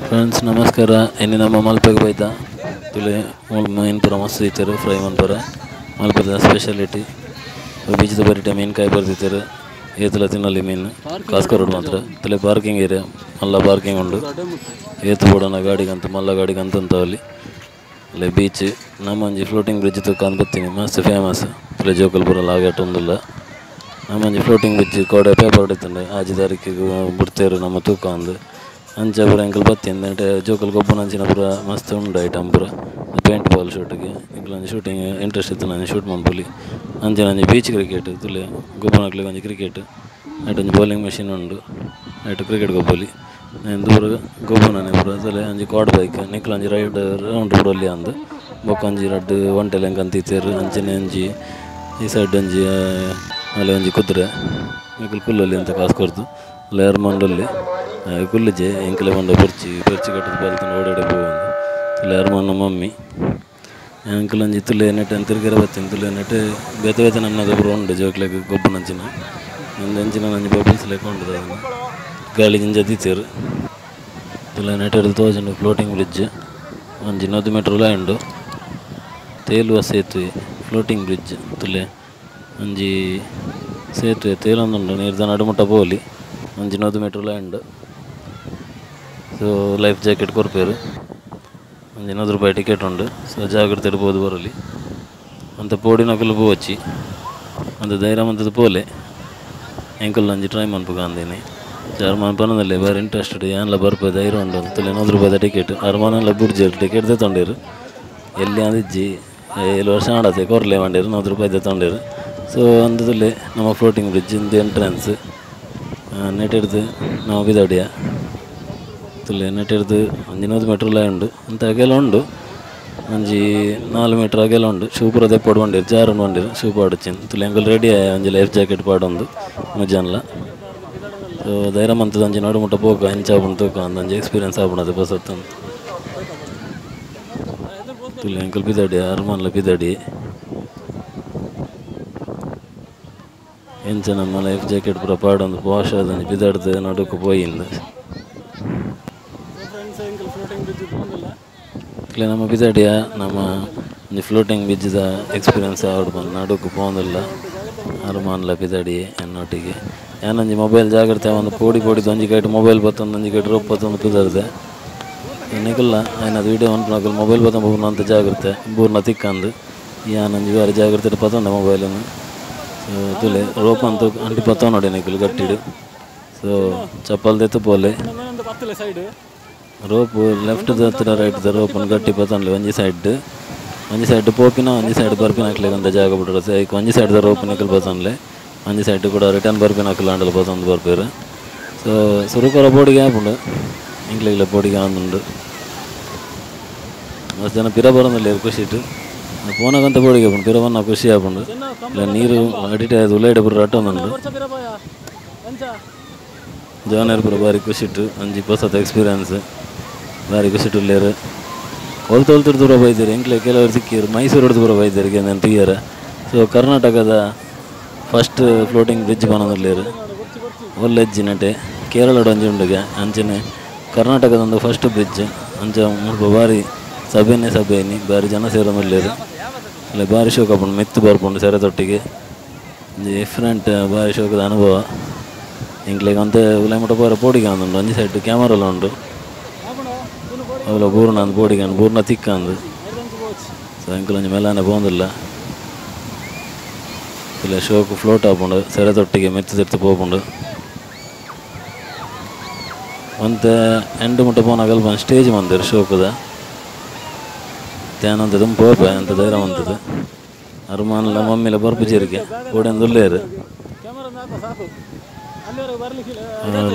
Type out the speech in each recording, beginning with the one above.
Friends ನಮಸ್ಕಾರ. ಇನ್ನು ನಮ್ಮ ಮಲ್ಪೆಗೆ ಬೈದ ತುಲೆ ಮೀನು ಪೂರ ಮಸ್ತ್ ಇತ್ತರು ಫ್ರೈ ಮನ್ಪುರ ಮಲ್ಪೆದ ಸ್ಪೆಷಾಲಿಟಿ. ಬೀಚದ ಬರಿಟೆ ಮೀನು ಕಾಯಿ ಬರ್ತಿತ್ತಾರೆ ಏತಲ ತಿನ್ನಲಿ ಮೀನು ಕಾಸ್ಕರೋಡ್ ಮಾತ್ರ. ತುಲೆ ಪಾರ್ಕಿಂಗ್ ಏರಿಯಾ ಮಲ್ಲ ಪಾರ್ಕಿಂಗ್ ಉಂಡು. ಏತು ಬೋಡನ ಗಾಡಿಗಂತ ಮಲ್ಲ ಗಾಡಿಗಂತ ಅಲ್ಲಿ ಅಲ್ಲೇ ಬೀಚ್. ನಮ್ಮ ಒಂಜಿ ಫ್ಲೋಟಿಂಗ್ ಬ್ರಿಡ್ಜ್ ತೂಕ ಬರ್ತೀನಿ ಮಸ್ತ್ ಫೇಮಸ್. ತುಲೆ ಜೋಕಲ್ ಪೂರ ಲಾಗೇಟ್ ಉಂದುಲ್ಲ. ನಮ್ಮ ಒಂಜಿ ಫ್ಲೋಟಿಂಗ್ ಬ್ರಿಡ್ಜ್ ಕೋಡೆ ಪೇಪರ್ ಇತ್ತಂಡೆ ಆಜಿ ತಾರೀಕಿಗೆ ಬಿಡ್ತೇರು ನಮ್ಮ ತೂಕ ಅಂದು ಅಂಚ ಪೂರ ಎಂಕಲ್ ಬತ್ತೀನಿ. ಜೋಕಲ್ ಗೊಬ್ಬನ ಅಂಚಿನ ಪೂರ ಮಸ್ತ್ ಉಂಡು ಐಟಮ್ ಪೂರ. ಪೇಂಟ್ ಬಾಲ್ ಶೂಟಿಗೆ ಎಂಕಲ್ ಶೂಟಿಂಗ್ ಇಂಟ್ರೆಸ್ಟ್ ಇತ್ತು ನಾನು ಶೂಟ್ ಮನ್ಪೊಲಿ. ಅಂಚಿನ ಒಂಜಿ ಬೀಚ್ ಕ್ರಿಕೆಟ್ ತುಲೆ ಗೊಬ್ಬನಕ್ಲೆಗ್ ಒಂಜಿ ಕ್ರಿಕೆಟ್ ಐಟ್ ಒಂಜಿ ಬೌಲಿಂಗ್ ಮೆಷಿನ್ ಉಂಡು. ಐಟ್ ಕ್ರಿಕೆಟ್ ಗೊಬ್ಬೊಲಿ ದೂರ ಗೊಬ್ಬುನನೆ ಪೂರ. ತುಲೆ ಒಂಜಿ ಕ್ವಾಡ್ ಬೈಕ್ ನಿಕ್ಲ್ ಒಂಜಿ ರೈಡ್ ರೌಂಡ್ ಬುಡೊಲಿ ಅಂದ್ ಬೊಕ್ಕ ಒಂಜಿ ರಡ್ಡ್ ಒಂಟೆಲ್ ಎಂಕ್ ಅಂತಿತ್ತೆರ್. ಅಂಚನೆ ಒಂಜಿ ಈ ಸೈಡ್ ಒಂಜಿ ಅಲ್ಲ ಒಂಜಿ ಕುದುರೆ ನಿಕುಲು ಕುಲ್ಲೊಲಿ ಅಂತ ಕಾಸ್ ಕೊರ್ದು ಅಲ್ಲ ಅರ್ಮಾಂಡೊಲಿ ಕುಲ್ಲುಜೆ ಎಂಕಲೆ ಪಂಡ ಪೆರ್ಚಿ ಪೆರ್ಚಿ ಕಟ್ಟುದು ಬಲ್ತುಂಡ ಓಡಾಡೆ ಪೋವೊಂದು. ತುಲೆ ಅರ್ಮಾನ ಮಮ್ಮಿ ಎಂಕುಲು ಒಂಜಿ ತುಲೆ ನೆಟ್ ತಿರ್ಗೆರೆ ಬತ್ತಿನ ತುಲೆ ನೆಟ್ ಬೇತೆ ಬೇತೆ ನಮ್ಮದ ಪೂರ ಉಂಡು ಜೋಕ್ಲೆಗ್ ಗೊಬ್ಬುನಂಚಿನ ಅಂಚಿನ ಒಂಜಿ ಬಬಲ್ಸ್ ಲೆಕ್ಕ ಉಂಡು. ದಾದನ ಗಾಳಿ ಜಿಂಜ ದೀತೆರ್. ತುಲೆ ನೆಟ್ ತೋಜುಂಡು ಫ್ಲೋಟಿಂಗ್ ಬ್ರಿಡ್ಜ್ ಒಂಜಿ 100 ಮೀಟರ್ ಉಲಾಯಿ ಉಂಡು. ತೇಲುವ ಸೇತುವೆ ಫ್ಲೋಟಿಂಗ್ ಬ್ರಿಡ್ಜ್ ತುಲೆ ಒಂಜಿ ಸೇತುವೆ ತೇಲೊಂದುಂಡು ನೀರ್ದ ನಡುಮುಟ್ಟ ಪೋಲಿ ಒಂಜಿ 100 ಮೀಟರ್ ಉಲಾಯಿ ಉಂಡು. ಸೊ ಲೈಫ್ ಜಾಕೆಟ್ ಕೊರ್ಪೆರ್. ಒಂಜಿ 100 ರೂಪಾಯಿ ಟಿಕೆಟ್ ಉಂಡು. ಸೊ ಜಾಗ್ರತೆ ಪೋದು ಬರಲಿ ಅಂತ ಪೋಡಿನಕುಲು ಪೋವೊಚ್ಚಿ ಅಂತ ಧೈರ್ಯ ಮಂತದ ಪೋಲೆ ಎಂಕುಲು ಒಂಜಿ ಟ್ರೈ ಮನ್ಪುಗ ಅಂದಿನಿ ಅರ್ಮಾನ್ ಪನೊಂದುಲ್ಲೆ ಬಾರಿ ಇಂಟ್ರೆಸ್ಟೆಡ್ ಯಾನ್ಲ ಬರ್ಪೆ ಧೈರ್ಯ ಉಂಡು ತುಲೆ 100 ರೂಪಾಯಿದ ಟಿಕೆಟ್ ಅರ್ಮಾನೆಲ್ಲ ಬುಡ್ಜೆರ್ ಟಿಕೆಟ್ ದೆತ್ತೊಂಡೆರ್. ಎಲ್ಲಿ ಅಂದಿಜ್ಜಿ 7 ವರ್ಷ ಆಡತೆ ಕೊರ್ಲೆ ಪಂಡೆರ್ 100 ರೂಪಾಯಿ ದೆತ್ತೊಂಡೆರ್. ಸೊ ಅಂದ್ ತುಲೆ ನಮ್ಮ ಫ್ಲೋಟಿಂಗ್ ಬ್ರಿಡ್ಜ್ ಇಂದು ಎಂಟ್ರೆನ್ಸ್ ನೆಟ್ ನಮ ಪಿದಡಿಯ ತುಲೆ ನೆಟ್ ಒಂಜಿ 100 ಮೀಟರ್ ಉಲಾಯಿ ಉಂಡು. ಅಂತ ಅಗೆಲ ಉಂಡು ಒಂಜಿ 4 ಮೀಟರ್ ಅಗೆಲ ಉಂಡು. ಶೂ ಪೂರ ದೆಪ್ಪೊಡು ಪಂಡೆರ್ ಜಾರುಂಡು ಪಂಡೆರ್ ಶೂ ಪಾಡೊಚ್ಚಿ ತುಲೆ ಎಂಕುಲು ರೆಡಿ ಆಯ ಒಂಜಿ ಲೈಫ್ ಜಾಕೆಟ್ ಪಾಡೊಂದು ಮುಜನ್ಲ. ಸೊ ಧೈರ್ಯ ಮಂತುದು ಒಂಜಿ ನಡು ಮುಟ್ಟ ಪೋಕ ಎಂಚ ಆಪುಂಡು ತೂಕ ಒಂಜಿ ಎಕ್ಸ್ಪೀರಿಯನ್ಸ್ ಆಪುಂಡು ಅದು ಪೊಸತ್ತಂದು. ತುಲೆ ಎಂಕುಲು ಪಿದಡಿ ಅರ್ಮಾನ್ಲ ಪಿದಡಿ ಎಂಚ ನಮ್ಮ ಲೈಫ್ ಜಾಕೆಟ್ ಪೂರ ಪಾಡೊಂದು ವಾಶ್ ಆದ್ ಪಿದಡ್ದು ನಡುಕು ಪೋಯಿಂದು. ನಮ್ಮ ಪಿದಡಿಯ ನಮ್ಮ ಒಂಜಿ ಫ್ಲೋಟಿಂಗ್ ಬ್ರಿಡ್ಜ್ದ ಎಕ್ಸ್ಪೀರಿಯನ್ಸ್ ಆವೊಡು ಪಂದ್ ನಡುಕು ಪೋವೊಂದುಲ್ಲ ಅರ್ಮಾನ್ಲ ಪಿದಡಿ ಎನ್ನೊಟ್ಟಿಗೆ. ಯಾನೊಂಜಿ ಮೊಬೈಲ್ ಜಾಗ್ರತೆ ಒಂದು ಪೋಡಿ ಪೋಡಿ ಒಂಜಿ ಕೈಟ್ ಮೊಬೈಲ್ ಬತ್ತೊಂದು ಒಂಜಿ ಕೈಟ್ ರೋಪ್ ಬತ್ತೊಂದು ಪಿದರ್ದೆ ನಿಕುಲ್ಲ ಆಯ್ನದ ವೀಡಿಯೋ ಮನ್ಪುನಕುಲು ಮೊಬೈಲ್ ಬತ್ತೊಂದು ಬೂರ್ನ ಅಂತ ಜಾಗ್ರತೆ ಬೂರ್ನ ತಿಕ್ಕಂದು ಯಾನೊಂಜಿ ಬಾರಿ ಜಾಗ್ರತೆ ಪತ್ತೊಂಡೆ ಮೊಬೈಲನ್ನು. ಸೊ ತುಲೆ ರೋಪ್ ಅಂತ ಅಂಟಿ ಪತ್ತೊನೊಡೆ ನಿಕುಲು ಗಟ್ಟಿಡು. ಸೊ ಚಪ್ಪಲ್ ದೆತ್ತು ಪೋಲೆ ರೋಪ್ ಲೆಫ್ಟ್ ದತ್ತಿನ ರೈಟ್ the ರೋಪನ್ ಗಟ್ಟಿ ಪತ್ತೊನ್ಲೆ ಒಂಜಿ ಸೈಡ್ ಒಂಜಿ ಸೈಡ್ ಪೋಪಿನ ಒಂಜಿ ಸೈಡ್ ಬರ್ಪಿನಕ್ಲೆಗ್ ಅಂತ ಜಾಗ ಬುಡೊಡು. ಐಕ್ ಒಂಜಿ ಸೈಡ್ ದ ರೋಪ್ ನಿಕುಲು ಪತ್ತೊನ್ಲೆ ಒಂಜಿ ಸೈಡ್ ಕೂಡ ರಿಟರ್ನ್ ಬರ್ಪಿನಕುಲು ಆಂಡಲ ಪತ್ತೊಂದು ಬರ್ಪೆರ್. ಸೊ ಸುರುಕೊರ ಬೋಡಿಗೆ ಆಪುಂಡು ಎಂಕ್ಲೆಗ್ಲ ಬೋಡಿಗೆ ಆವೊಂದುಂಡು. ಮಸ್ತ್ ಜನ ಪಿರ ಬರೊಂದುಲ್ಲೆರ್ ಖುಷಿಟ್ ಪೋನಗಂತ ಬೋಡಿಗೆ ಆಪುಂಡು ಪಿರ ಬನ್ನ ಖುಷಿ ಆಪುಂಡು. ಇಲ್ಲ ನೀರು ಅಡಿಟ್ ಆದ್ ಉಲೈಡ್ ಪೂರ ರಟ್ಟೊಂದುಂಡು. ಜವನೆರ್ ಪೂರ ಬಾರಿ ಖುಷಿಟ್ ಒಂಜಿ ಪೊಸತ ಎಕ್ಸ್ಪೀರಿಯನ್ಸ್ ಬಾರಿ ಖುಷಿಟ್ ಉಲ್ಲೆರ್. ಒಲ್ತು ಒಲ್ತುರ್ದು ದೂರ ಬೈದೆರ್ ಎಂಕ್ಲೆ ಕೆಲವರು ಸಿಕ್ಕಿರು ಮೈಸೂರುಡ್ದು ಪೂರ ಬೈದೆರ್ ಗೆಂದೆನ್ ತೂಯೆರೆ. ಸೊ ಕರ್ನಾಟಕದ ಫಸ್ಟ್ ಫ್ಲೋಟಿಂಗ್ ಬ್ರಿಡ್ಜ್ ಪನೊಂದುಲ್ಲೆರ್ ಒಲ್ಲೆಜ್ಜಿ ನೆಟೆ ಕೇರಳಡ್ ಒಂಜಿ ಉಂಡುಗೆ ಅಂಚನೆ ಕರ್ನಾಟಕದ ಒಂದು ಫಸ್ಟ್ ಬ್ರಿಡ್ಜ್ ಅಂಚ ಮುಲ್ಪ ಬಾರಿ ಸಭೆನೇ ಸಭೆನಿ ಬಾರಿ ಜನ ಸೇರೊಂದುಲ್ಲೆರ್. ಅಲ್ಲ ಬಾರಿ ಶೋಕು ಆಪುಂಡು ಮಿತ್ತ್ ಬರ್ಪುಂಡು ಸೆರೆತೊಟ್ಟಿಗೆ ಒಂಜಿ ಡಿಫ್ರೆಂಟ್ ಬಾರಿ ಶೋಕುದ ಅನುಭವ. ಎಂಕ್ಲೆಗ್ ಒಂತೆ ಉಲಾಯಿ ಮುಟ ಪೋರೆ ಪೋಡಿಗೆ ಆವೊಂದುಂಡು. ಒಂಜಿ ಸೈಡ್ ಕ್ಯಾಮರಾಲ ಉಂಡು ಅವುಲ ಬೂರ್ನ ಅಂದ್ ಬೋಡಿಗೆ ಬೂರ್ನ ತಿಕ್ಕಂದು. ಸೊ ಎಂಕುಲು ಒಂಜಿ ಮೆಲ್ಲನೆ ಪೋವೊಂದುಲ್ಲ. ಇಲ್ಲ ಶೋಕು ಫ್ಲೋಟ್ ಆಪುಂಡು ಸೆರೆತೊಟ್ಟಿಗೆ ಮಿತ್ತ್ ತಿರ್ತ್ ಪೋಪುಂಡು. ಒಂತೆ ಎಂಡ್ ಮುಟ್ಟ ಪೋನಗ ಅಲ್ಪ ಒಂಜಿ ಸ್ಟೇಜ್ ಮಂದೆರ್ ಶೋಕುದ ಯಾನ್ ದುಂಬು ಪೋಪೆ ಅಂತ ಧೈರ್ಯ ಮಂತುದು. ಅರ್ಮಾನ್ಲ ಮಮ್ಮಿಲ ಬರ್ಪುಜೆರ್ಗೆ ಪೋಡ್ಯೊಂದುಲ್ಲೆರ್.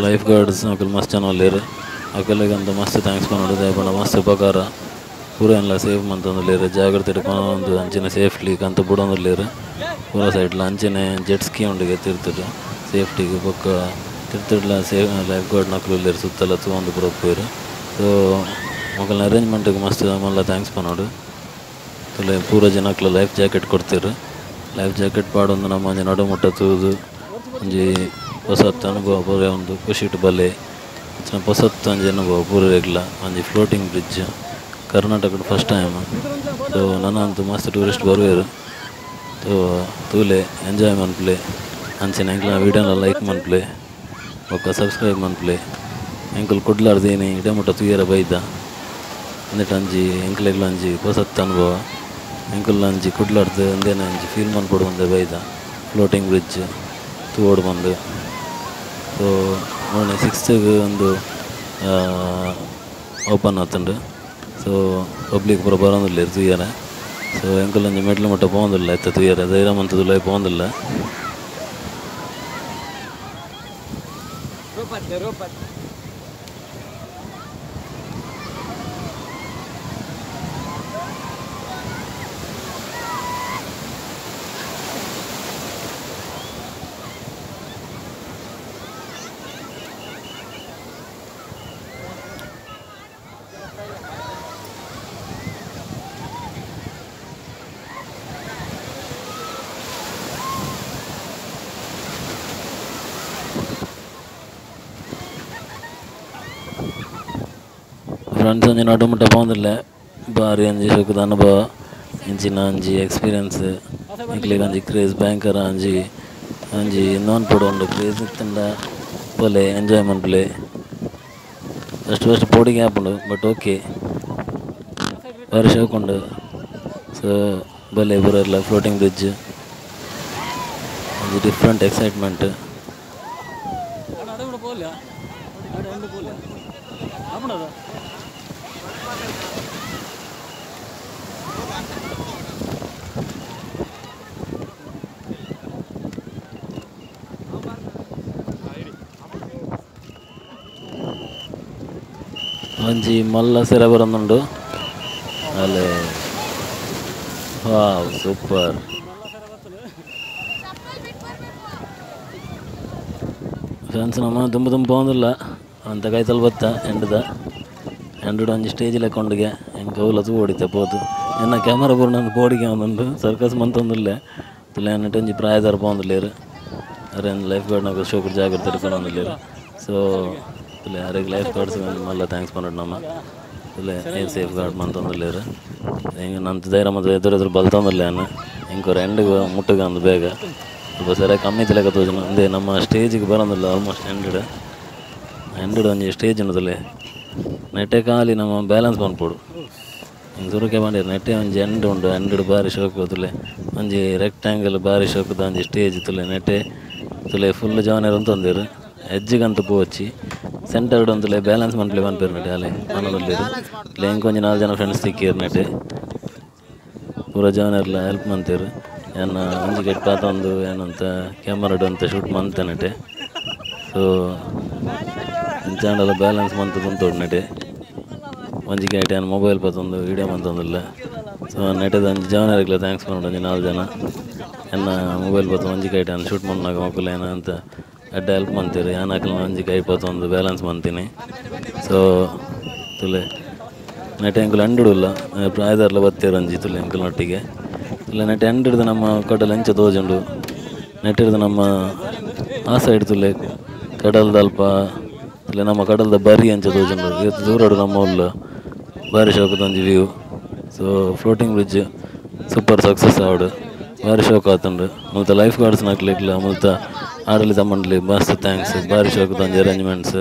ಲೈಫ್ ಗಾರ್ಡ್ಸ್ ಅಕುಲು ಮಸ್ತ್ ಜನ ಉಲ್ಲೆರ್. ಅಕಲೆಗ್ ಮಸ್ತ್ thanks ಪನೊಡು ದಾಯೆ ಪಂಡ ಮಸ್ತ್ ಉಪಕಾರ ಪೂರ ಏನ್ಲ ಸೇಫ್ ಮಂತೊಂದುಲ್ಲೆರ್. ಜಾಗ್ರತೆ ಪನೊಂದು ಅಂಚನೆ ಸೇಫ್ಲಿ ಕಂತ ಬುಡೊಂದುಲ್ಲೆರ್ ಪೂರ ಸೈಡ್ಲ. ಅಂಚನೆ ಜೆಟ್ ಸ್ಕಿ ಉಂಡುಗೆ ತಿರ್ತುಡು ಸೇಫ್ಟಿಗ್ ಬೊಕ್ಕ ತಿರ್ತುಡ್ಲ ಸೇಫ್ ಲೈಫ್ ಗಾರ್ಡ್ ನಕುಲು ಉಲ್ಲೆರ್ ಸುತ್ತಲ ತೂವೊಂದು ಪೂರ ಉಪ್ಪುವೆರ್. ಸೊ ಮೊಕಲ್ನ ಅರೇಂಜ್ಮೆಂಟ್ಗ್ ಮಸ್ತ್ ಮಲ್ಲ thanks ಪನೊಡು. ತುಲೆ ಪೂರ ಜನಕ್ಲ ಲೈಫ್ ಜಾಕೆಟ್ ಕೊಡ್ತೆರ್. ಲೈಫ್ ಜಾಕೆಟ್ ಪಾಡೊಂದು ನಮ್ಮ ಒಂಜಿ ನಡು ಮುಟ್ಟ ತೂದು ಒಂಜಿ ಪೊಸತ್ ಅನುಭವ ಪೂರ ಉಂದು ಖುಷಿಟ್ ಬಲ್ಲೆ. ಪೊಸತ್ತು ಒಂಜಿ ಅನುಭವ ಪೂರೆಗ್ಲ ಒಂಜಿ ಫ್ಲೋಟಿಂಗ್ ಬ್ರಿಡ್ಜ್ ಕರ್ನಾಟಕಡ್ ಫಸ್ಟ್ ಟೈಮ್. ಸೊ ನನ ಅಂತೂ ಮಸ್ತ್ ಟೂರಿಸ್ಟ್ ಬರುವೆರ್. ಸೊ ತೂಲೆ ಎಂಜಾಯ್ ಮನ್ಪುಲೆ ಅಂಚನೆ ಎಂಕ್ಲೆನ ವೀಡಿಯೋಲ ಲೈಕ್ ಮನ್ಪುಲೆ ಬೊಕ್ಕ ಸಬ್ಸ್ಕ್ರೈಬ್ ಮನ್ಪುಲೆ. ಎಂಕುಲು ಕುಡ್ಲಾರ್ದ್ ಇನಿ ಇಡೆ ಮುಟ್ಟ ತೂಯೆರೆ ಬೈದ ಉಂದೆಟ್ ಒಂಜಿ ಎಂಕ್ಲೆಗ್ಲ ಒಂಜಿ ಪೊಸತ್ ಅನುಭವ. ಎಂಕುಲ್ಲ ಒಂಜಿ ಕುಡ್ಲಾರ್ದ್ ಉಂದೆನೆ ಒಂಜಿ ಫೀಲ್ ಮನ್ಪೊಡು ಪಂದ್ ಬೈದ ಫ್ಲೋಟಿಂಗ್ ಬ್ರಿಡ್ಜ್ ತೂವೊಡು ಪಂದ್. ಸೊ ಮೊನ್ನೆ 6th ಉಂದು ಓಪನ್ ಆತುಂಡು. ಸೊ ಪಬ್ಲಿಕ್ ಪೂರ ಬರೊಂದುಲ್ಲೆರ್ ತೂಯೆರೆ. ಸೊ ಎಂಕುಲು ಒಂಜಿ ಮೆಟ್ಲು ಮುಟ್ಟ ಪೋವೊಂದುಲ್ಲ ಇತ್ತೆ ತೂಯೆರೆ ಧೈರ್ಯ ಮಂತುದು ಉಲಾಯಿ ಪೋವೊಂದುಲ್ಲ. ಫ್ರೆಂಡ್ಸ್ ಒಂಜಿ ನಡು ಮುಟ್ಟ ಪೋವೊಂದುಲ್ಲೆ ಬಾರಿ ಒಂಜಿ ಶೋಕುದ ಅನುಭವ ಇಂಚಿನ ಒಂಜಿ ಎಕ್ಸ್ಪೀರಿಯನ್ಸ್ ಎಂಕ್ಲೆಗ್ ಒಂಜಿ ಕ್ರೇಜ್ ಭಯಂಕರ ಒಂಜಿ ಒಂಜಿ ಉಂದು ಉಂಡು ಕ್ರೇಜ್ ಇತ್ತುಂಡ ಪೋಲೆ ಎಂಜಾಯ್ ಮನ್ಪುಲೆ. ಫಸ್ಟ್ ಫಸ್ಟ್ ಪೋಡಿಗೆ ಆಪುಂಡು ಬಟ್ ಓಕೆ ಬಾರಿ ಶೋಕ್ ಉಂಡು. ಸೊ ಬಲೆ ಪೂರೆರ್ಲ ಫ್ಲೋಟಿಂಗ್ ಬ್ರಿಡ್ಜ್ ಒಂಜಿ ಡಿಫ್ರೆಂಟ್ ಎಕ್ಸೈಟ್ಮೆಂಟ್. ಒಂಜಿ ಮಲ್ಲ ಸೆರೆ ಬರೊಂದುಂಡು ಅಲೆ ವಾವ್ ಸೂಪರ್. ಫ್ರೆಂಡ್ಸ್ ನಮ ದುಂಬು ದುಂಬು ಪೋವೊಂದುಲ್ಲ ಅಂತ ಕೈತಲ್ ಬತ್ತ ಎಂಡುದ ಎಂಡುಡು ಒಂಜಿ ಸ್ಟೇಜ್ ಲೆಕ್ಕೊಂಡುಗೆ ಎಂಕ್ ಅವ್ಲ ತೂವೊಡಿತ್ತೆ ಪೋತು ಎನ್ನ ಕ್ಯಾಮರಾ ಪೂರ ನಂದು ಪೋಡಿಗೆ ಒಂದುಂಡು ಸರ್ಕಸ್ ಮಂತೊಂದುಲ್ಲೆ ತುಲೆ ಎನ್ನಟ್ ಒಂಜಿ ಪ್ರಾಯದಾರ್ ಪೋವೊಂದುಲ್ಲೆರ್ ಅರೆನ್ ಲೈಫ್ ಗಾರ್ಡ್ ಶೋಕುಡು ಜಾಗ್ರತೆ ಇಟ್ಕೊಂಡೊಂದುಲ್ಲೆರ್. ಸೊ ತುಲೆ ಅರೆಗ್ ಲೈಫ್ ಗಾರ್ಡ್ಸ್ ಮಲ್ಲ thanks ಪನೊಡು ನಮ. ತುಲೆ ಸೇಫ್ ಗಾರ್ಡ್ ಮಂತೊಂದುಲ್ಲೆರ್. ಎಂಕ್ ನಂತ ಧೈರ್ಯ ಮಂತ್ ಎದುರು ಎದುರು ಬಲ್ತೊಂದುಲ್ಲೆ ಯಾನ್ ಎಂಕ್ ಎಂಡುಗ್ ಮುಟ್ಟುಗ ಅಂದ್ ಬೇಗ ಸ್ವಲ್ಪ ಸರಿ ಕಮ್ಮಿ ಲೆಕ್ಕ ತೋಜುಂಡು. ಉಂದೇ ನಮ್ಮ ಸ್ಟೇಜಿಗೆ ಬರೊಂದುಲ್ಲ ಆಲ್ಮೋಸ್ಟ್ ಎಂಡುಡು ಎಂಡುಡು ಒಂಜಿ ಸ್ಟೇಜ್ ಉಂಡು ತುಲೆ ನೆಟ್ಟೆ ಖಾಲಿ ನಮ್ಮ ಬ್ಯಾಲೆನ್ಸ್ ಮನ್ಪೊಡು. ಇಂಕ್ ಸುರುಕೆ ಪಂಡೆರ್ ನೆಟ್ಟೆ ಒಂಜಿ ಎಂಡ್ ಉಂಡು ಎಂಡುಡು ಬಾರಿ ಶೋಕು ತುಲೆ ಒಂಜಿ ರೆಕ್ಟಾಂಗಲ್ ಬಾರಿ ಶೋಕುದ ಒಂಜಿ ಸ್ಟೇಜ್ ತುಲೆ ನೆಟ್ಟೆ ತುಲೆ ಫುಲ್ ಜವನೆರ್ ಉಂತೊಂದೆರ್ ಎಜ್ಜಿಗಂತ ಪೋವೊಚ್ಚಿ ಸೆಂಟರ್ಡ್ ಉಂತುಲೆ ಬ್ಯಾಲೆನ್ಸ್ ಮನ್ಪುಲೆ ಪನ್ಪೆರ್ ನೆಟ್ಟೆ ಅಲೆ ಪನೊಂದುಲ್ಲೆರ್. ತುಲೆ ಎಂಕ್ ಒಂಜಿ 4 ಜನ ಫ್ರೆಂಡ್ಸ್ ತಿಕ್ಕಿಯೆರ್ ನೆಟ್ಟೆ ಪೂರ ಜವನೆರ್ಲ ಹೆಲ್ಪ್ ಮಂತೆರ್. ಯಾನ್ ಒಂಜಿ ಕೈಟ್ ಪಾತೊಂದು ಏನಂತ ಕ್ಯಾಮರಾಡ್ ಒಂತೆ ಶೂಟ್ ಮಂತೆ ನೆಟ್ಟೆ. ಸೊ ಇಂಚಾಂಡಲ ಬ್ಯಾಲೆನ್ಸ್ ಮಂತುದು ಉಂತೊಡು ನೆಟ್ಟೆ. ಒಂಜಿ ಕೈಟ್ ಯಾನ್ ಮೊಬೈಲ್ ಪತೊಂದು ವೀಡಿಯೋ ಮಂತೊಂದುಲ್ಲೆ. ಸೊ ನೆಟ್ಟೆದ ಒಂಜಿ ಜವನೆರೆಗ್ಲ thanks ಪನೊಡು ಒಂಜಿ 4 ಜನ ಎನ್ನ ಮೊಬೈಲ್ ಪತೊಂದು ಒಂಜಿ ಕೈಟ್ ಯಾನ್ ಶೂಟ್ ಮನ್ಪುನಗ ಮೊಕುಲು ಏನ ಅಂತ ಎಡ್ಡೆ ಹೆಲ್ಪ್ ಮಂತೆರ್. ಯಾನ್ ಅಕಲ್ನ ಒಂಜಿ ಕೈ ಪತೊಂದು ಬ್ಯಾಲೆನ್ಸ್ ಮಂತಿನಿ. ಸೊ ತುಲೆ ನೆಟ್ಟೆ ಎಂಕುಲು ಎಂಡುಡುಲ್ಲ ಪ್ರಾಯದಾರ್ಲ ಬತ್ತೆರ್ ಒಂಜಿ ತುಲೆ ಎಂಕುಲ್ನೊಟ್ಟಿಗೆ. ತುಲೆ ನೆಟ್ಟೆ ಎಂಡುಡ್ದು ನಮ್ಮ ಕಡಲ್ ಎಂಚ ತೋಜುಂಡು ನೆಟ್ಟಿಡ್ದು ನಮ್ಮ ಆ ಸೈಡ್ ತುಲೆ ಕಡಲ್ದ ಅಲ್ಪ ತುಲೆ ನಮ್ಮ ಕಡಲ್ದ ಬರಿ ಅಂಚ ತೋಜುಂಡು ಏತ್ ದೂರಡು ನಮ್ಮ ಉಲ್ಲ ಬಾರಿ ಶೋಕುದ ಒಂಜಿ view. So floating bridge super success ಆವಡ್ ಬಾರಿ ಶೋಕ್ ಆತುಂಡು. ಮುಲ್ತ ಲೈಫ್ ಗಾರ್ಡ್ಸ್ ನಕ್ಲೆಗ್ಲ ಮುಲ್ತ ಆಡಳಿತ ಮಂಡಳಿ ಮಸ್ತ್ thanks ಬಾರಿ ಶೋಕುದ ಒಂಜಿ ಅರೇಂಜ್ಮೆಂಟ್ಸ್.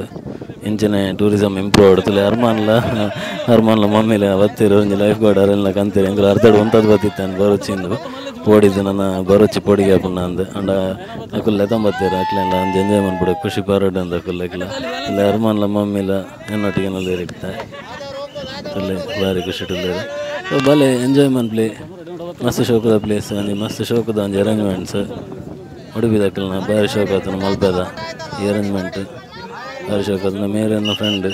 ಇಂಚನೆ ಟೂರಿಸಮ್ ಇಂಪ್ರೂವ್ ಆವಡ್. ತುಲೆ ಅರ್ಮಾನ್ಲ ಮಮ್ಮಿಲ ಬತ್ತೆರ್ ಒಂಜಿ ಲೈಫ್ ಗಾರ್ಡ್ ಅರೆಲ್ಲ ಕಂತೆರ್ ಎಂಕುಲು ಅರ್ಧಡ್ ಉಂತದ್ ಬತ್ತಿತ್ತೆ ಬರೊಚ್ಚಿ ಪೋಡಿದ್ ನನ ಬರೊಚ್ಚಿ ಪೋಡಿಗೆ ಆಪುಂಡು ಅಂದ್ ಆಂಡ ಅಕುಲು ಲೆತೊಂಬತ್ತೆರ್ ಅಕ್ಲೆನ್ಲ ಒಂಜಿ ಎಂಜಾಯ್ ಮನ್ಪೊಡು ಖುಷಿ ಪರೊಡು ಅಂದ್ ಅಕುಲೆಗ್ಲ. ತುಲೆ ಅರ್ಮಾನ್ಲ ಮಮ್ಮಿಲ ಎನ್ನೊಟ್ಟಿಗೆ ಉಲ್ಲೆರ್ ಇತ್ತೆ ತುಲೆ ಬಾರಿ ಖುಷಿಟ್ ಉಲ್ಲೆರ್. ಸೊ ಬಲೆ ಎಂಜಾಯ್ ಮನ್ಪುಲೆ ಮಸ್ತ್ ಶೋಕುದ ಪ್ಲೇಸ್ ಒಂಜಿ ಮಸ್ತ್ ಶೋಕುದ ಒಂಜಿ ಅರೇಂಜ್ಮೆಂಟ್ಸ್ ಉಡುಪಿದಕಲ್ನ ಬಾರಿ ಶೋಕ್ ಆತುಂಡು ಮಲ್ಪೆದ ಈ ಅರೇಂಜ್ಮೆಂಟ್ ಬಾರಿ ಶೋಕ್ ಆತುಂಡು. ಮೇರ್ ಎನ್ನ ಫ್ರೆಂಡ್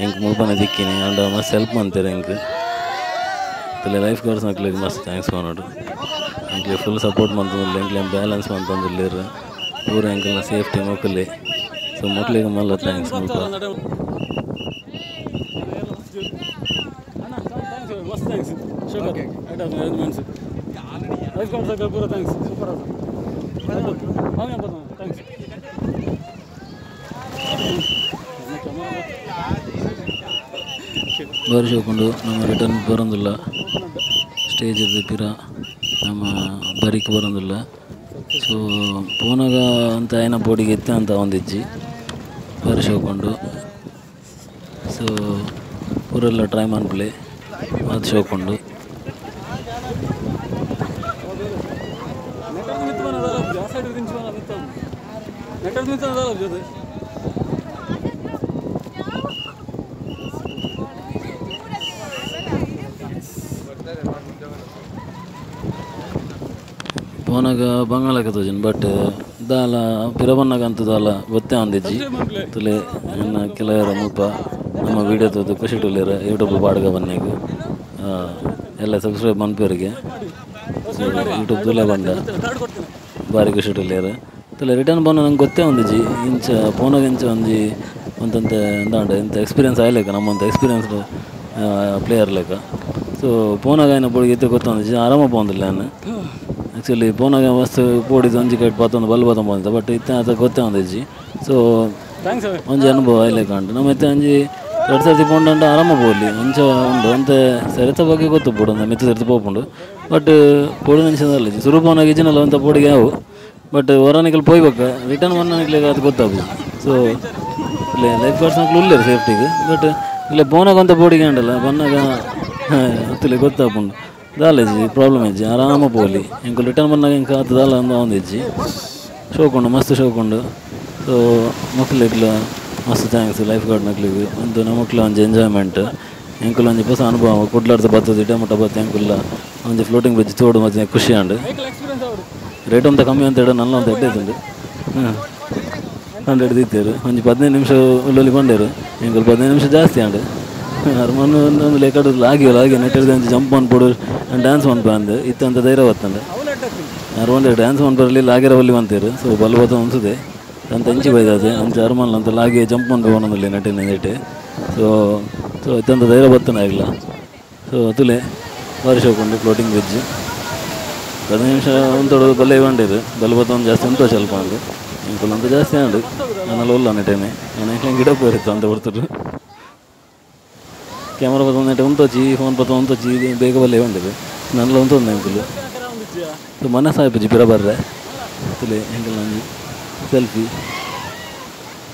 ಎಂಕ್ ಮುಲ್ಪನೆ ತಿಕ್ಕಿನಿ ಆಂಡ ಮಸ್ತ್ ಹೆಲ್ಪ್ ಮಂತೆರ್ ಎಂಕ್. ತುಲೆ ಲೈಫ್ ಗಾರ್ಡ್ಸ್ ನಕ್ಲೆಗ್ ಮಸ್ತ್ thanks ಪನೊಡು. ಎಂಕ್ಲೆ ಫುಲ್ ಸಪೋರ್ಟ್ ಮಂತೊಂದುಲ್ಲೆರ್ ಎಂಕ್ಲೆನ್ ಬ್ಯಾಲೆನ್ಸ್ ಮಂತೊಂದುಲ್ಲೆರ್ ಪೂರ ಎಂಕಲ್ನ ಸೇಫ್ಟಿ ಮೊಕುಲೆ. ಸೊ ಮೊಕ್ಲೆಗ್ ಮಲ್ಲ thanks ಮುಲ್ಪ. Thanks. ಬಾರಿ ಶೋಕುಂಡು ನಮ್ಮ ರಿಟರ್ನ್ ಬರೋದಿಲ್ಲ ಸ್ಟೇಜ್ ಪಿರ ನಮ್ಮ ಬರಿಕ್ ಬರೋದಿಲ್ಲ ಸೊ ಪೋನಾಗ ಅಂತ ಆಯ್ನ ಪೋಡಿಗೆ ಇತ್ತೆ ಅಂತ ಒಂದಿಜ್ಜಿ ಬಾರಿ ಶೋಕುಂಡು ಸೊ ಪೂರೆಲ್ಲ ಟ್ರೈ ಮನ್ಪುಲೆ ಅದು ಶೋಕುಂಡು ಪೋನಾಗ ಬಂಗಾಳಕ್ಕೆ ತೋಜಿನ ಬಟ್ ದಾಲ ಪಿರಬನ್ನಾಗ ಅಂತೂ ದಾಲ ಗೊತ್ತೇ ಒಂದಿಜ್ಜಿ ತುಲೆ ಎನ್ನ ಕೆಲವರ ಮುಲ್ಪ ನಮ್ಮ ವೀಡಿಯೋ ತೋದು ಖುಷಿ ಟುಲ್ಲೇರ ಯೂಟ್ಯೂಬ್ ಬಾಡ್ಗ ಬನ್ನಿಗ ಎಲ್ಲ ಸಬ್ಸ್ಕ್ರೈಬ್ ಮನ್ಪೇರಿಗೆ ಯೂಟ್ಯೂಬ್ ತುಲೆ ಬಂದ ಭಾರಿ ಖುಷಿ ಟುಲ್ಲೇರ ತುಲೆ ರಿಟರ್ನ್ ಬಂದ ನಂಗೆ ಗೊತ್ತೇ ಒಂದಿಜ್ಜಿ ಇಂಚ ಪೋನಾಗ ಇಂಚ ಒಂಜಿ ಒಂತಂತೆ ಎಂದಾಂಡ ಇಂಥ ಎಕ್ಸ್ಪೀರಿಯನ್ಸ್ ಆಯ್ಲೆಕ್ಕ ನಮ್ಮಂತ ಎಕ್ಸ್ಪೀರಿಯನ್ಸ್ ಪ್ಲೇಯರ್ ಲೆಕ್ಕ ಸೊ ಪೋನಾಗ ಏನ ಪೋಡಿಗೆ ಇತ್ತೆ ಗೊತ್ತೊಂದಿಜ್ಜಿ ಆರಾಮ ಪೋಂದಿಲ್ಲ ನಾನು ಆ್ಯಕ್ಚುಲಿ ಪೋನಾಗ ಮಸ್ತ್ ಪೋಡಿದ್ದು ಒಂಜಿ ಕೈಟ್ ಪಾತೊಂದು ಬಲ್ಲು ಬಾತೊಂದು ಬಂದಿತ್ತು ಬಟ್ ಇತ್ತೆ ಆತ ಗೊತ್ತೇ ಒಂದಿಜ್ಜಿ ಸೊ ಒಂಜಿ ಅನುಭವ ಆಯ್ಲೆಕ್ಕ ಉಂಟು ನಮ್ಮ ಇತ್ತೆ ಒಂಜಿ ಎರಡು ಸರ್ತಿ ಪೋಂಡಂಡ ಆರಾಮ ಪೋಲಿ ಅಂಚ ಉಂಡು ಅಂತೆ ಸೆರೆತ ಬಗ್ಗೆ ಗೊತ್ತು ಪೋಡು ಮಿತ್ತು ಸೆರೆತ ಪೋಪುಂಡು ಬಟ್ ಪೋಡಿನ ಅಂಚ ಸುರು ಪೋನಾಗ ಇಜ್ಜಿನಲ್ಲ ಅಂತ ಪೋಡಿಗೆ ಯಾವು ಬಟ್ ಹೊರನಿಕಲ್ ಪೋಯ್ಬೇಕ ರಿಟರ್ನ್ ಬನ್ನನಿಕ್ಲೆ ಅದು ಗೊತ್ತಾಗ್ಬೋದು ಸೊ ಇಲ್ಲ ಲೈಫ್ ಗಾರ್ಡ್ಸ್ ನಕ್ಲು ಉಲ್ಲೇರು ಸೇಫ್ಟಿಗೆ ಬಟ್ ಇಲ್ಲ ಪೋನಾಗ ಅಂತ ಪೋಡಿಗೆ ಉಂಡಲ್ಲ ಬನ್ನಾಗ ಅತ್ತಲೆ ಗೊತ್ತಾಪುಂಡು ದಾಲೇಜಿ ಪ್ರಾಬ್ಲಮ್ ಇಜ್ಜಿ ಆರಾಮ ಪೋಲಿ ಎಂಕುಲು ರಿಟರ್ನ್ ಬಂದಾಗ ಎಂಕ ಆತ ದಾಲ ಅಂದ ಒಂದಿಜ್ಜಿ ಶೋಕುಂಡು ಮಸ್ತ್ ಶೋಕುಂಡು ಸೊ ಮಕ್ಳಿಗ್ಲ ಮಸ್ತ್ thanks life guard ನಕ್ಲಿಗೆ ಒಂದು ನಮಕ್ಲ ಒಂಜಿ ಎಂಜಾಯ್ಮೆಂಟ್ ಎಂಕುಲು ಒಂಜಿ ಹೊಸ ಅನುಭವ ಕುಡ್ಲಾಡ್ದ ಬತ್ತದ ಇಟ ಮುಟ್ಟ ಬತ್ತ ಎಂಕುಲ್ಲ ಒಂಜಿ ಫ್ಲೋಟಿಂಗ್ ಬ್ರಿಡ್ಜ್ ತೋಡು ಮತ್ತೆ ಖುಷಿ ಅಂಡು ರೇಟ್ ಅಂತ ಕಮ್ಮಿ ಅಂತ ಹೇಳಿ ನಲ್ಲ ಅಂತ ಎಡ್ಡೆ 100 ದಿತ್ತೇರು ಒಂಜಿ 15 ನಿಮಿಷ ಉಲ್ಲಲ್ಲಿ ಬಂಡೇರು ಎಂಕುಲು 15 ನಿಮಿಷ ಜಾಸ್ತಿ ಅಂಡು ಅರ್ಮನ್ ಒಂದು ಲೆಕ್ಕಡು ಲಾಗಿ ಲಾಗಿ ನೆಟ್ಟಿರ್ದು ಒಂಜಿ ಜಂಪ್ ಮನ್ಪೊಡು ಡ್ಯಾನ್ಸ್ ಮನ್ಪ ಅಂದು ಇತ್ತಂತ ಧೈರ್ಯ ಬತ್ತಂಡೆ ಅರ್ಮನ್ ಡ್ಯಾನ್ಸ್ ಮನ್ಪರಲ್ಲಿ ಲಾಗಿರವಲ್ಲಿ ಬಂತೀರು ಸೊ ಬಲ್ ಬತ್ತ ಅನ್ಸುತ್ತೆ ಅಂತ ಇಂಚಿ ಬೈದಾದೆ ಅಂಚ ಅರ್ಮನ್ ಅಂತ ಲಾಗಿ ಜಂಪ್ ಮನ್ಪ ಒಂದೊಂದಿಲ್ಲ ನೆಟ್ಟಿನ ನೆಟ್ಟೆ ಸೊ ಸೊ ಇತ್ತಂತ ಧೈರ್ಯ ಬತ್ತನ ಆಗಿಲ್ಲ ಸೊ ತುಲೆ ಬಾರಿ ಶೋಕುಂಡು ಫ್ಲೋಟಿಂಗ್ ಬ್ರಿಡ್ಜ್ 15 ನಿಮಿಷ ಒಂತೋಡು ಬಲ್ಲೆ ಬಂಡಿರು ಬಲ್ ಬತ್ತ ಒಂದು ಜಾಸ್ತಿ ಉಂಟು ಸ್ವಲ್ಪ ಅಂದು ಇಂಕುಲ್ ಅಂತ ಜಾಸ್ತಿ ಅಂಡು ನನ್ನೆಲ್ಲ ಉಲ್ಲ ನೆಟ್ಟೇನೆ ನಾನು ಗಿಡ ಪೋರಿತ್ತು ಅಂತ ಬರ್ತಾರೆ ಕ್ಯಾಮ್ರಾ ಪತ್ತೊಂದು ಉಂತೋಚಿ ಫೋನ್ ಪತ್ತ ಉಂತೋಚಿ ಬೇಗ ಬಲ್ಲೆ ಬಂದಿದೆ ನನ್ನೆಲ್ಲ ಉಂತೊಂದು ಎಂಕುಲು ಸೊ ಮನಸ್ಸಾಯ್ಪುಜಿ ಪಿರ ಬರ್ರೆ ತುಲೆ ಎಂಕಲ್ ನಂಜಿ ಸೆಲ್ಫಿ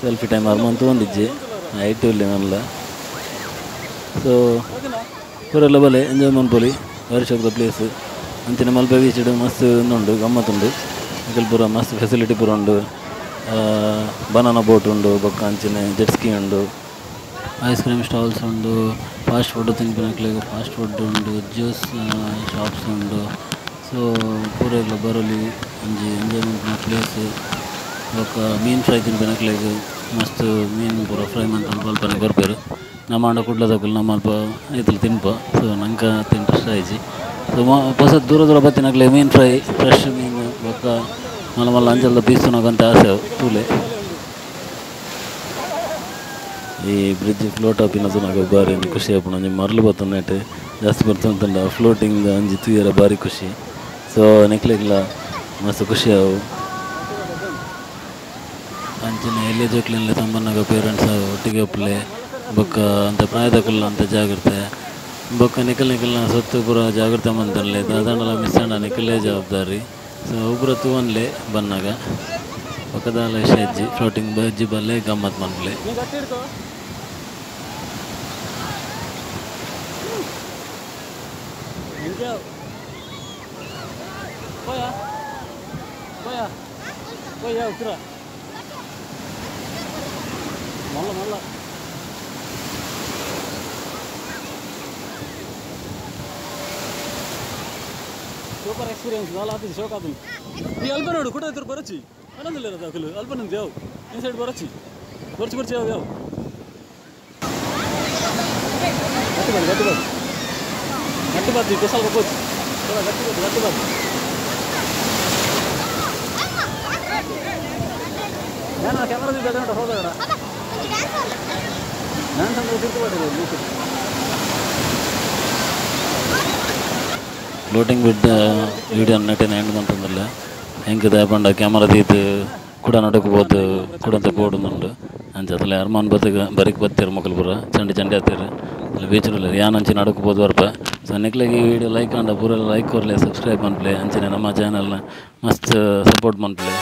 ಸೆಲ್ಫಿ ಟೈಮ್ ಅರ್ಮಂತು ಒಂದಿಜ್ಜಿ ಐಟು ಇಲ್ಲ ನಲ್ಲ ಸೊ ಪೂರೆಲ್ಲ ಬಲೆ ಎಂಜಾಯ್ ಮನ್ಪೊಲಿ ಬಾರಿ ಶೋಕದ ಪ್ಲೇಸ್ ಅಂಚಿನ ಮಲ್ಪೆ ಬೀಚ್ ಮಸ್ತ್ ಉಂಡು ಗಮ್ಮತ್ತುಂಡು ಎಂಕಲ್ ಪೂರ ಮಸ್ತ್ ಫೆಸಿಲಿಟಿ ಪೂರ ಉಂಡು ಬನಾನಾ ಬೋಟ್ ಉಂಡು ಬೊಕ್ಕ ಅಂಚಿನ ಜೆಟ್ ಸ್ಕಿ ಉಂಡು ಐಸ್ ಕ್ರೀಮ್ ಸ್ಟಾಲ್ಸ್ ಉಂಡು ಫಾಸ್ಟ್ ಫುಡ್ ತಿನ್ಪಿನಕ್ಲೆಗ್ ಫಾಸ್ಟ್ ಫುಡ್ ಉಂಡು ಜ್ಯೂಸ್ ಶಾಪ್ಸ್ ಉಂಡು ಸೊ ಪೂರೆಗ್ಲ ಬರೊಲಿ ಒಂಜಿ ಎಂಜಾಯ್ಮೆಂಟ್ ಪ್ಲೇಸ್ ಬೊಕ್ಕ ಮೀನು ಫ್ರೈ ತಿನ್ಪಿನಕ್ಲೆಗ್ ಮಸ್ತ್ ಮೀನು ಪೂರ ಫ್ರೈ ಮಂತೊಂದು ಅಲ್ಪನೆ ಕೊರ್ಪೆರ್ ನಮ್ಮ ಆಂಡ ಕುಡ್ಲದಕುಲು ನಮ್ಮ ಅಲ್ಪ ಐತಲ್ ತಿನ್ಪ ಸೊ ನಂಗೆ ಅತ್ ಇಂಟ್ರೆಸ್ಟ್ ಆಯ್ಜಿ ಸೊ ಪೊಸ ದೂರ ದೂರ ಬತ್ತಿನಕ್ಲೆ ಮೀನು ಫ್ರೈ ಫ್ರೆಶ್ ಮೀನು ಬೊಕ್ಕ ಮಲ್ಲ ಮಲ್ಲ ಅಂಚಲ್ದ ಪೀಸ್ ತಿನ್ನೋಕಂತ ಆಸೆ ತೂಲೆ ಈ ಬ್ರಿಡ್ಜ್ ಫ್ಲೋಟ್ ಆಪಿನ ತೂನಗ ಬಾರಿ ಒಂಜಿ ಖುಷಿ ಆಪುಂಡು ಒಂಜಿ ಮರ್ಲು ಬತ್ತೊಂದು ಜಾಸ್ತಿ ಬರ್ತುಂಡ ಫ್ಲೋಟಿಂಗ್ ಒಂಜಿ ತೂಯೆರೆ ಬಾರಿ ಖುಷಿ ಸೊ ನೆಕ್ಲೆಗ್ಲ ಮಸ್ತ್ ಖುಷಿ ಆವು ಅಂಚನೆ ಎಲ್ಯ ಜೋಕ್ಲೆನ್ಲ ತಮ್ಮನ್ನಾಗ ಪೇರೆಂಟ್ಸ್ ಒಟ್ಟಿಗೆ ಉಪ್ಪುಲೆ ಬೊಕ್ಕ ಅಂತ ಪ್ರಾಯದಕುಲ್ಲ ಅಂತ ಜಾಗ್ರತೆ ಬೊಕ್ಕ ನಿಕಲ್ ನಿಕಲ್ನ ಸೊತ್ತು ಪೂರ ಜಾಗ್ರತೆ ಮಂತನ್ಲೆ ದಾದಾಂಡಲ ಮಿಸ್ ಆಂಡ ನಿಕಲೇ ಜವಾಬ್ದಾರಿ ಸೊ ಅವು ಪೂರ ತೂವನ್ಲೆ ಬನ್ನಾಗ ಬೊಕ್ಕ ದಾಲ ವಿಷಯ ಇಜ್ಜಿ ಫ್ಲೋಟಿಂಗ್ ಬ್ರಿಡ್ಜ್ ಬಲ್ಲೆ ಗಮ್ಮತ್ ಮನ್ಪುಲೆ ಸೂಪರ್ ಎಕ್ಸ್ಪೀರಿಯನ್ಸ್ ದಾಲ ಆತಿಜಿ ಶೋಕ್ ಆತುಂಡು ಈ ಅಲ್ಪ ನೋಡು ಕುಟ ಇತ್ರ ಬರಚಿ ಆನಂದಿಲ್ಲ ಅಕುಲು ಅಲ್ಪ ನಂದು ಯಾವ ಇನ್ಸೈಡ್ ಬರಚಿ ಬರಚಿ ಬರಚಿ ಯಾವ ಯಾವ ಗಟ್ಟಿ ಬಾದು ಗಟ್ಟಿ ಬಾದು ಗಟ್ಟಿ ಬಾದು ಸ್ವಲ್ಪ ಹೋಚಿ ಗಟ್ಟಿ ಬಾದು ಗಟ್ಟಿ ಬಾದು ನಾನು ಕ್ಯಾಮ್ರಾ ಬೇಡ ಹೋದ ಡ್ಯಾನ್ಸ್ ಅಂದ್ರೆ ತಿರ್ತು ಫ್ಲೋಟಿಂಗ್ ಬಿಡ್ ವೀಡಿಯೋ ನೆಟ್ಟಿನ ಎಂಡ್ ಮಂತೊಂದುಲ್ಲೆ ಎಂಕ್ ದಾಯೆ ಪಂಡ ಕ್ಯಾಮರಾ ದೀದ್ ಕುಡ ನಡುಕು ಪೋದು ಕುಡಂತ ಪೋಡುಂದುಂಡು ಅಂಚ ಅತಲೆ ಅರ್ಮಾನ್ ಬತ್ತಗ ಬರಿಕ್ ಬತ್ತೆರ್ ಮೊಕುಲು ಪೂರ ಚಂಡಿ ಚಂಡಿ ಆತೆರ್. ಬೀಚ್ ಉಲ್ಲೆರ್ ಯಾನ್ ಅಂಚಿ ನಡುಕು ಪೋದು ಬರ್ಪೆ. ಸೊ ನಿಕ್ಲೆಗ್ ಈ ವಿಡಿಯೋ ಲೈಕ್ ಆಂಡ ಪೂರ ಲೈಕ್ ಕೊರ್ಲೆ, ಸಬ್ಸ್ಕ್ರೈಬ್ ಮನ್ಪುಲೆ, ಅಂಚನೆ ನಮ್ಮ ಚಾನೆಲ್ನ ಮಸ್ತ್ ಸಪೋರ್ಟ್ ಮನ್ಪುಲೆ.